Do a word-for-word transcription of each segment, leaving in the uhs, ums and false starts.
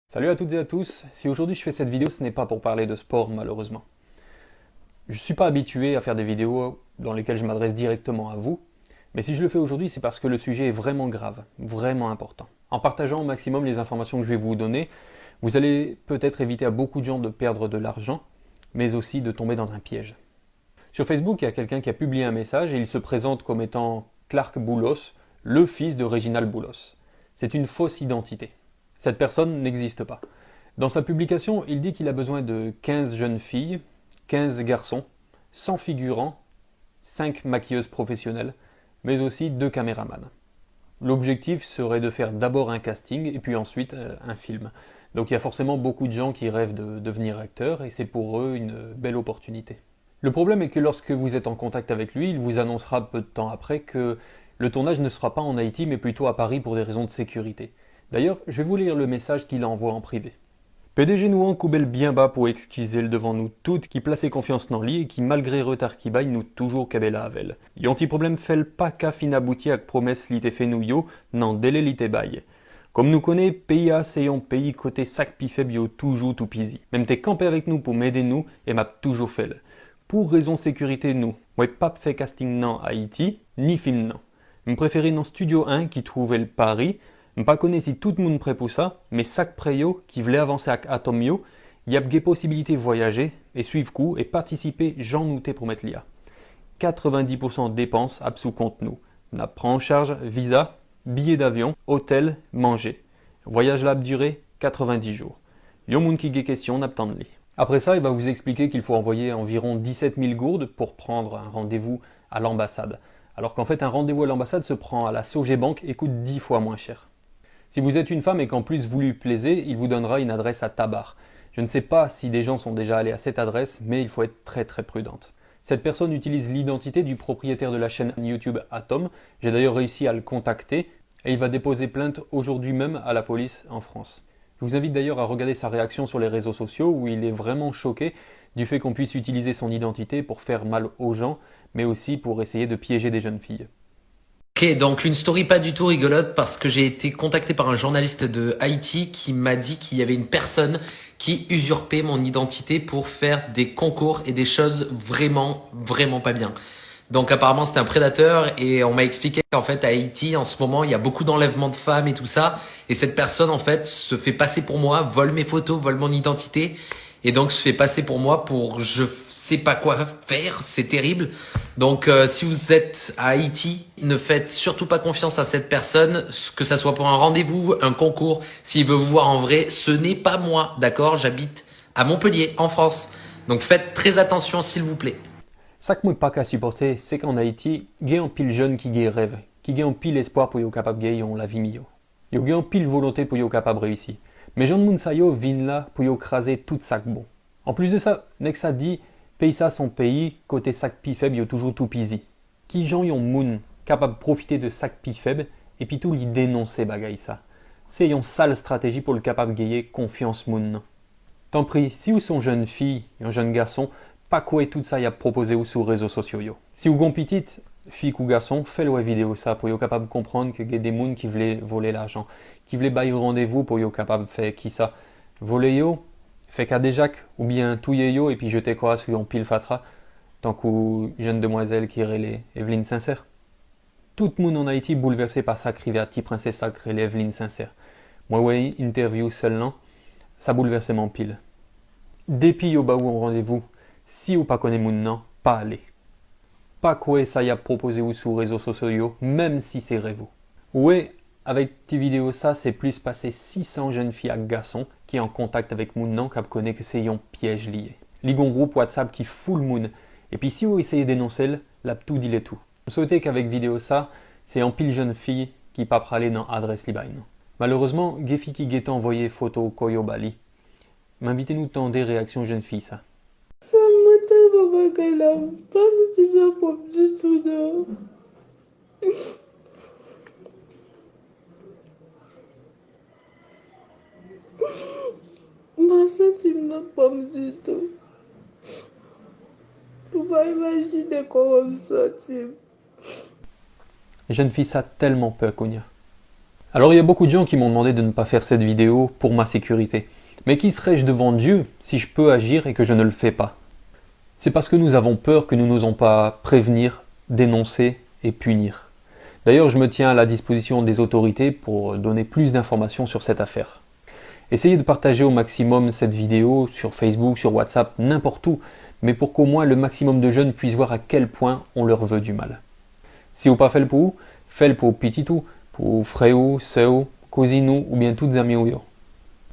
Salut à toutes et à tous. Si aujourd'hui je fais cette vidéo, ce n'est pas pour parler de sport, malheureusement. Je suis pas habitué à faire des vidéos dans lesquelles je m'adresse directement à vous, mais si je le fais aujourd'hui, c'est parce que le sujet est vraiment grave, vraiment important. En partageant au maximum les informations que je vais vous donner, vous allez peut-être éviter à beaucoup de gens de perdre de l'argent, mais aussi de tomber dans un piège. Sur Facebook, il y a quelqu'un qui a publié un message et il se présente comme étant Clark Boulos, le fils de Réginald Boulos. C'est une fausse identité. Cette personne n'existe pas. Dans sa publication, il dit qu'il a besoin de quinze jeunes filles, quinze garçons, cent figurants, cinq maquilleuses professionnelles, mais aussi deux caméramans. L'objectif serait de faire d'abord un casting et puis ensuite euh, un film. Donc il y a forcément beaucoup de gens qui rêvent de devenir acteurs et c'est pour eux une belle opportunité. Le problème est que lorsque vous êtes en contact avec lui, il vous annoncera peu de temps après que le tournage ne sera pas en Haïti mais plutôt à Paris pour des raisons de sécurité. D'ailleurs, je vais vous lire le message qu'il envoie en privé. P D G nou an koube l byen ba pou ekskize l devan nou tout ki plase konfyans nan li e ki, malgre reta ki bay, nou toujou kenbe la avè l. Yon ti pwoblèm fè l pa ka fin abouti ak pwomès li te fè nou yo nan dele li te bay. Kòm nou konnen, peyi a se yon peyi kote sa k pi fèb yo toujou toupizi. Men m te kanpe avèk nou pou m ede nou e m ap toujou fè l. Pou rezon sekirite nou, mwen p ap fè casting nan Ayiti, ni fim nan. M prefere nan Studio un ki twouve l Paris. M pa konnen si tout moun prè pou sa, men sa k prè yo, ki vle avanse ak Atòm yo, y ap gen posibilite vwayaje e swiv kou e patisipe jan nou te pwomèt li a. Katrevendi pousan depans ap sou kont nou. N ap pran an chaj viza, biye davyon, otèl, manje. Vwayaj la ap dire katrevendi jou. Yon moun ki gen kesyon, n ap tann li. Après ça, il va vous expliquer qu'il faut envoyer environ dix-sept mille gourdes pour prendre un rendez-vous à l'ambassade. Alors qu'en fait, un rendez-vous à l'ambassade se prend à la Sogebank et coûte dix fois moins cher. Si vous êtes une femme et qu'en plus vous lui plaisez, il vous donnera une adresse à Tabar. Je ne sais pas si des gens sont déjà allés à cette adresse, mais il faut être très très prudente. Cette personne utilise l'identité du propriétaire de la chaîne YouTube Atom. J'ai d'ailleurs réussi à le contacter et il va déposer plainte aujourd'hui même à la police en France. Je vous invite d'ailleurs à regarder sa réaction sur les réseaux sociaux où il est vraiment choqué du fait qu'on puisse utiliser son identité pour faire mal aux gens, mais aussi pour essayer de piéger des jeunes filles. Ok, donc une story pas du tout rigolote parce que j'ai été contacté par un journaliste de Haïti qui m'a dit qu'il y avait une personne qui usurpait mon identité pour faire des concours et des choses vraiment, vraiment pas bien. Donc apparemment c'était un prédateur et on m'a expliqué qu'en fait à Haïti en ce moment il y a beaucoup d'enlèvements de femmes et tout ça et cette personne en fait se fait passer pour moi, vole mes photos, vole mon identité et donc se fait passer pour moi pour je sais pas quoi faire, c'est terrible. Donc euh, si vous êtes à Haïti, ne faites surtout pas confiance à cette personne, que ça soit pour un rendez-vous, un concours, s'il veut vous voir en vrai, ce n'est pas moi, d'accord ? J'habite à Montpellier, en France. Donc faites très attention s'il vous plaît. Sa k mwen pa ka sipòte, se k an Ayiti, gen anpil jèn ki gen rèv, ki gen anpil espwa pou yo kapab gen yon lavi miyò. Yo gen anpil volonte pou yo kapab reyisi. Men jan moun sa yo vin la pou yo kraze tout sa k bon. Anplis de sa, nèg sa di, peyi sa se yon peyi kote sa k pi fèb yo toujou toupizi. Kijan yon moun kapab pwofite de sa k pi fèb epi tou li denonse bagay sa? Se yon sal estrateji pou l kapab genyen konfyans moun nan. Tanpri, si w se yon jèn fi, yon jèn gason, pa kwè tout sa y ap pwopoze w sou rezo sosyo yo. Si w gen yon pitit, fi kou gason, fè l wè videyo sa pou yo kapab konprann ke gen de moun ki vle vole lajan, ki vle ba yo randevou pou yo kapab fè kisa? Vole yo, fè kadejak, oubyen touye yo epi jete kò a sou yon pil fatra, tankou jèn demwazèl ki rele Evelyne Sincère. Tout moun ann Ayiti boulvèse pa sa k rive a ti prensès sa k rele Evelyne Sincère. Mwen wè entèvyou sè l lan, sa boulvèse m anpil. Depi yo ba w yon randevou, si w pa konnen moun nan, pa ale. Pa kwè sa y ap pwopoze w sou rezo sosyo yo, menm si se rèv ou. Ou wè, avèk ti videyo sa, se plis pase sisan jèn fi ak gason ki an kontak avèk moun nan k ap konnen ke se yon pyèj li ye. Li gen yon gwoup WhatsApp ki full moun, epi si w eseye denonse l, l ap tou dile tou. M swete k avèk videyo sa, se anpil jèn fi ki pa prale nan adrès li bay nan. Malerezman, gen fi ki gentan voye foto kò yo ba li. M envite nou tande reyaksyon jèn fi sa. Sa mwen tèlman bagay la, m pa santi m nan fòm ditou non. M pa santi m nan fòm ditou. Ou pa imajine kòman m santi m. Jèn fi sa tèlman pè kounye a. Alors, il y a beaucoup de gens qui m'ont demandé de ne pas faire cette vidéo pour ma sécurité. Mais qui serais-je devant Dieu si je peux agir et que je ne le fais pas ? C'est parce que nous avons peur que nous n'osons pas prévenir, dénoncer et punir. D'ailleurs, je me tiens à la disposition des autorités pour donner plus d'informations sur cette affaire. Essayez de partager au maximum cette vidéo sur Facebook, sur WhatsApp, n'importe où, mais pour qu'au moins le maximum de jeunes puissent voir à quel point on leur veut du mal. Si ou pa fè l pou ou, fè l pou pitit ou, pou frè ou, sè ou, kouzin ou oubyen tout zanmi ou yo.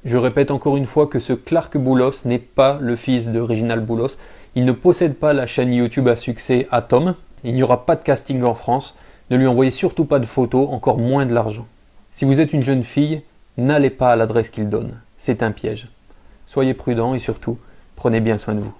Je répète encore une fois que ce Clark Boulos n'est pas le fils de Réginald Boulos. Il ne possède pas la chaîne YouTube à succès Atom. Il n'y aura pas de casting en France. Ne lui envoyez surtout pas de photos, encore moins de l'argent. Si vous êtes une jeune fille, n'allez pas à l'adresse qu'il donne. C'est un piège. Soyez prudent et surtout, prenez bien soin de vous.